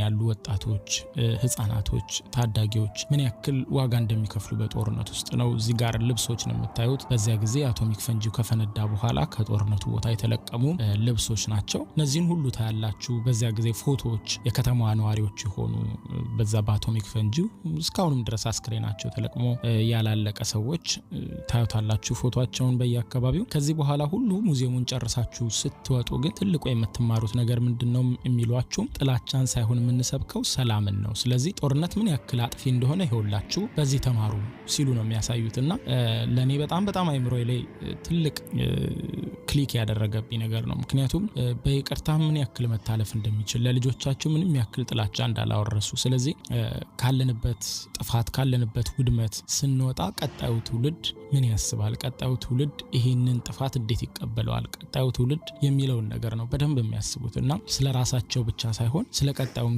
ያሉ ወጣቶች፣ ህጻናቶች፣ ታዳጊዎች ምን ያክል ዋጋ እንደሚከፍሉ በጦርነት ውስጥ ነው። እዚህ ጋር ልብሶች ነው የምታዩት። በዚያ ጊዜ አቶሚክ ፈንጂው ከፈነዳ በኋላ ከጦርነቱ ቦታ የተለቀሙ ልብሶች ናቸው። እነዚህን ሁሉ ታያላችሁ። በዚያ ጊዜ ፎቶዎች፣ የከተማዋ ነዋሪዎች የሆኑ በዛ በአቶሚክ ፈንጂው እስካሁንም ድረስ አስክሬናቸው ተለቅሞ ያላለቀ ሰዎች ታዩታላችሁ ፎቶቸውን በየአካባቢው። ከዚህ በኋላ ሁሉ ሙዚየሙን ጨርሳችሁ ስትወጡ ግን ትልቁ የምትማሩት ነገር ምንድን ነው የሚሏችሁ፣ ጥላቻን ሳይሆን የምንሰብከው ሰላምን ነው። ስለዚህ ጦርነት ምን ያክል አጥፊ እንደሆነ ይኸውላችሁ በዚህ ተማሩ ሲሉ ነው የሚያሳዩት። እና ለእኔ በጣም በጣም አይምሮ ላይ ትልቅ click ያደረገብኝ ነገር ነው። ምክንያቱም በይቅርታ ምን ያክል መታለፍ እንደሚችል፣ ለልጆቻቸው ምንም ያክል ጥላቻ እንዳላወረሱ። ስለዚህ ካለንበት ጥፋት፣ ካለንበት ውድመት ስንወጣ ቀጣዩ ትውልድ ምን ያስባል፣ ቀጣዩ ትውልድ ይሄንን ጥፋት እንዴት ይቀበለዋል፣ ቀጣዩ ትውልድ የሚለውን ነገር ነው በደንብ የሚያስቡት እና ስለ ራሳቸው ብቻ ሳይሆን ስለ ቀጣዩም